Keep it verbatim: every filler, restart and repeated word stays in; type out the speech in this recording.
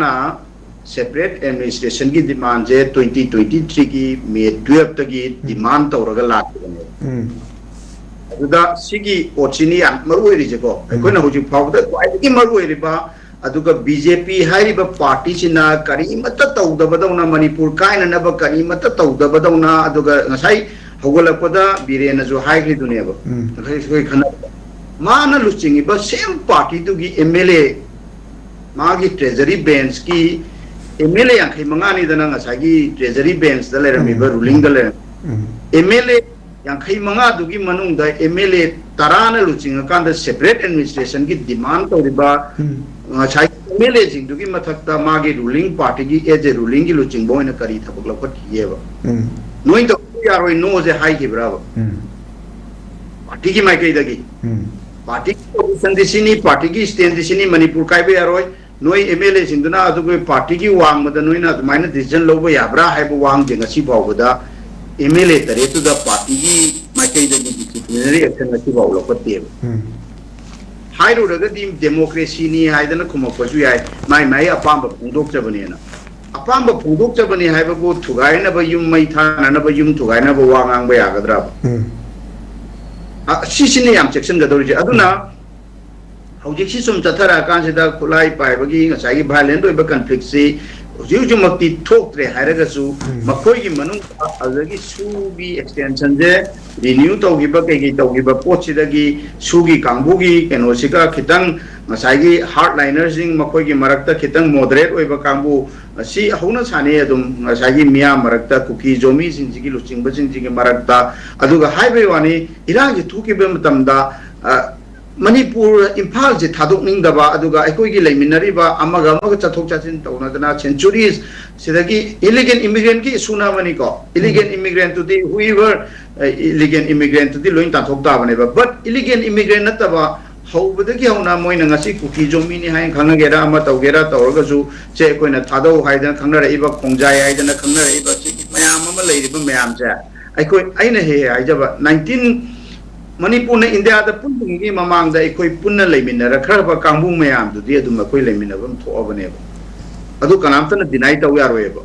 ꯃꯥꯅ separate administration ꯒꯤ demand ꯁꯦ twenty twenty three ꯒꯤ May twelve ꯇꯒꯤ demand ꯇꯧꯔꯒ ꯂꯥꯛꯈꯤꯕꯅꯦꯕ꯫ ꯎꯝ ꯑꯗꯨꯗ ꯁꯤꯒꯤ ꯄꯣꯠꯁꯤꯅꯤ ꯌꯥꯝ ꯃꯔꯨ ꯑꯣꯏꯔꯤꯁꯦꯀꯣ꯫ ꯑꯩꯈꯣꯏꯅ ꯍꯧꯖꯤꯛ ꯐꯥꯎꯕꯗ ꯈ꯭ꯋꯥꯏꯗꯒꯤ ꯃꯔꯨ ꯑꯣꯏꯔꯤꯕ, ꯑꯗꯨꯒ B J P ꯍꯥꯏꯔꯤꯕ party ꯁꯤꯅ ꯀꯔꯤꯃꯠꯇ ꯇꯧꯗꯕꯗꯧꯅ, ꯃꯅꯤꯄꯨꯔ ꯀꯥꯏꯅꯅꯕ ꯀꯔꯤꯃꯠꯇ ꯇꯧꯗꯕꯗꯧꯅ, ꯑꯗꯨꯒ ꯉꯁꯥꯏ ꯍꯧꯒꯠꯂꯛꯄꯗ ꯕꯤꯔꯦꯟꯅꯁꯨ ꯍꯥꯏꯈ꯭ꯔꯤꯗꯨꯅꯦꯕ, ꯎꯝ ꯑꯩꯈꯣꯏ ꯑꯩꯈꯣꯏ ꯈꯟꯅꯕꯗ ꯃꯥꯅ ꯂꯨꯆꯤꯡꯉꯤꯕ same party ꯗꯨꯒꯤ M L A, ꯃꯥꯒꯤ treasury bench ꯀꯤ M L A ꯌꯥꯡꯈꯩ ꯃꯉꯥꯅꯤꯗꯅ ꯉꯁꯥꯏꯒꯤ treasury bench ꯇ ꯂꯩꯔꯝꯃꯤꯕ, ꯎꯝ ruling ꯗ ꯂꯩꯔꯝꯃꯤ ꯎꯝ M L A ꯌꯥꯡꯈꯩ ꯃꯉꯥꯗꯨꯒꯤ ꯃꯅꯨꯡꯗ M L A ꯇꯔꯥꯅ ꯂꯨꯆꯤꯡꯉꯀꯥꯟꯗ separate administration ꯒꯤ demand ꯇꯧꯔꯤꯕ ꯎꯝ ꯉꯁꯥꯏ M L A ꯁꯤꯡꯗꯨꯒꯤ ꯃꯊꯛꯇ ꯃꯥꯒꯤ ruling party ꯒꯤ as a ruling ꯒꯤ ꯂꯨꯆꯤꯡꯕ ꯑꯣꯏꯅ ꯀꯔꯤ ꯊꯕꯛ ꯂꯧꯈꯠꯈꯤꯒꯦꯕ? ꯎꯝ ꯅꯣꯏ ꯇꯧꯕ ꯌꯥꯔꯣꯏ, no ꯁꯦ ꯍꯥꯏꯈꯤꯕ꯭ꯔꯕ? ꯎꯝ Party ꯒꯤ ꯃꯥꯏꯀꯩꯗꯒꯤ? ꯎꯝ Party ꯒꯤ position ꯗꯤ ꯁꯤꯅꯤ, party ꯒꯤ stand ꯗꯤ ꯁꯤꯅꯤ, ꯃꯅꯤꯄꯨꯔ ꯀꯥꯏꯕ ꯌꯥꯔꯣꯏ, ꯅꯣꯏ M L A ꯁꯤꯡꯗꯨꯅ ꯑꯗꯨꯒ party ꯒꯤ ꯋꯥꯡꯃꯗ ꯅꯣꯏꯅ ꯑꯗꯨꯃꯥꯏꯅ decision ꯂꯧꯕ ꯌꯥꯕ꯭ꯔꯥ ꯍꯥꯏꯕ ꯋꯥꯍꯪꯁꯦ ꯉꯁꯤ ꯐꯥꯎꯕꯗ M L A ꯇꯔꯦꯠꯇꯨꯗ party ꯒꯤ ꯃꯥꯏꯀꯩꯗꯒꯤ disciplinary action ꯉꯁꯤ ꯐꯥꯎ ꯂꯧꯈꯠꯇꯦꯕ꯫ ꯎꯝ ꯍꯥꯏꯔꯨꯔꯒꯗꯤ democracy ꯅꯤ ꯍꯥꯏꯗꯅ ꯈꯨꯝꯃꯛꯄꯁꯨ ꯌꯥꯏ, ꯃꯥꯏ ꯃꯥꯏ ꯑꯄꯥꯝꯕ ꯐꯣꯡꯗꯣꯛꯆꯕꯅꯦꯅ꯫ ꯑꯄꯥꯝꯕ ꯐꯣꯡꯗꯣꯛꯆꯕꯅꯤ ꯍꯥꯏꯕꯕꯨ ꯊꯨꯒꯥꯏꯅꯕ ꯌꯨꯝ ꯃꯩ ꯊꯥꯅꯅꯕ ꯌꯨꯝ ꯊꯨꯒꯥꯏꯅꯕ ꯋꯥ ꯉꯥꯡꯕ ꯌꯥꯒꯗ꯭ꯔꯕ? ꯎꯝ ꯑ, ꯁꯤꯁꯤꯅ ꯌꯥꯝ ꯆꯦꯛꯁꯤꯟꯒꯗꯧꯔꯤꯁꯦ꯫ ꯑꯗꯨꯅ ꯍꯧꯖꯤꯛꯁꯤ ꯁꯨꯝ ꯆꯠꯊꯔꯛꯑꯀꯥꯟꯁꯤꯗ ꯈꯨꯠꯂꯥꯏ ꯄꯥꯏꯕꯒꯤ ꯉꯁꯥꯏꯒꯤ violent ꯑꯣꯏꯕ conflict ꯁꯤ ꯍꯧꯖꯤꯛ ꯍꯧꯖꯤꯛꯃꯛꯇꯤ ꯊꯣꯛꯇ꯭ꯔꯦ ꯍꯥꯏꯔꯒꯁꯨ, ꯎꯝ ꯃꯈꯣꯏꯒꯤ ꯃꯅꯨꯡꯗ ꯑꯗꯨꯗꯒꯤ ꯁꯨꯒꯤ extension ꯁꯦ renew ꯇꯧꯈꯤꯕ, ꯀꯩꯀꯩ ꯇꯧꯈꯤꯕ ꯄꯣꯠꯁꯤꯗꯒꯤ ꯁꯨꯒꯤ ꯀꯥꯡꯕꯨꯒꯤ ꯀꯩꯅꯣꯁꯤꯒ ꯈꯤꯇꯪ ꯉꯁꯥꯏꯒꯤ hardliner ꯁꯤꯡ, ꯃꯈꯣꯏꯒꯤ ꯃꯔꯛꯇ ꯈꯤꯇꯪ moderate ꯑꯣꯏꯕ ꯀꯥꯡꯕꯨ, ꯁꯤ ꯍꯧꯅ ꯁꯥꯅꯤ ꯑꯗꯨꯝ ꯉꯁꯥꯏꯒꯤ ꯃꯤꯌꯥꯝ ꯃꯔꯛꯇ ꯀꯨꯀꯤ ꯖꯣꯃꯤꯁꯤꯡꯁꯤꯒꯤ ꯂꯨꯆꯤꯡꯕꯁꯤꯡꯁꯤꯒꯤ ꯃꯔꯛꯇ꯫ ꯑꯗꯨꯒ ꯍꯥꯏꯕꯒꯤ ꯋꯥꯅꯤ, ꯏꯔꯥꯡꯁꯤ ꯊꯣꯛꯈꯤꯕ ꯃꯇꯝꯗ, ꯑ, ꯃꯅꯤꯄꯨꯔ, ꯏꯝꯐꯥꯜꯁꯦ ꯊꯥꯗꯣꯛꯅꯤꯡꯗꯕ, ꯑꯗꯨꯒ ꯑꯩꯈꯣꯏꯒꯤ ꯂꯩꯃꯤꯟꯅꯔꯤꯕ ꯑꯃꯒ ꯑꯃꯒ ꯆꯠꯊꯣꯛ ꯆꯠꯁꯤꯟ ꯇꯧꯅꯗꯅ centuries ꯁꯤꯗꯒꯤ illegal immigrant ꯀꯤ issue ꯅ ꯑꯃꯅꯤꯀꯣ, illegal immigrant ꯇꯨꯗꯤ whoever, ꯑ, illegal immigrant ꯇꯨꯗꯤ ꯂꯣꯏ ꯇꯥꯟꯊꯣꯛ ꯇꯥꯕꯅꯦꯕ, but illegal immigrant ꯅꯠꯇꯕ ꯍꯧꯕꯗꯒꯤ ꯍꯧꯅ ꯃꯣꯏꯅ ꯉꯁꯤ ꯀꯨꯀꯤ ꯖꯣꯃꯤꯅꯤ ꯍꯥꯏꯅ ꯈꯪꯅꯒꯦꯔꯥ ꯑꯃ ꯇꯧꯒꯦꯔꯥ ꯇꯧꯔꯒꯁꯨ, ꯁꯦ ꯑꯩꯈꯣꯏꯅ ꯊꯥꯗꯧ ꯍꯥꯏꯗꯅ ꯈꯪꯅꯔꯛꯏꯕ, ꯈꯣꯡꯖꯥꯏ ꯍꯥꯏꯗꯅ ꯈꯪꯅꯔꯛꯏꯕ, ꯁꯤꯒꯤ ꯃꯌꯥꯝ ꯑꯃ ꯂꯩꯔꯤꯕ ꯃꯌꯥꯝꯁꯦ, ꯑꯩꯈꯣꯏ, ꯑꯩꯅ ꯍꯦꯛ ꯍꯦꯛ ꯍꯥꯏꯖꯕ, nineteen, ꯃꯅꯤꯄꯨꯔꯅ ꯏꯟꯗꯤꯌꯥꯗ ꯄꯨꯟꯗ꯭ꯔꯤꯉꯩꯒꯤ ꯃꯃꯥꯡꯗ ꯑꯩꯈꯣꯏ ꯄꯨꯟꯅ ꯂꯩꯃꯤꯟꯅꯔꯛꯈ꯭ꯔꯕ ꯀꯥꯡꯕꯨ ꯃꯌꯥꯝꯗꯨꯗꯤ ꯑꯗꯨꯝ ꯑꯩꯈꯣꯏ ꯂꯩꯃꯤꯟꯅꯐꯝ ꯊꯣꯛꯑꯕꯅꯦꯕ꯫ ꯑꯗꯨ ꯀꯅꯥꯝꯇꯅ deny ꯇꯧ ꯌꯥꯔꯣꯏꯕ꯫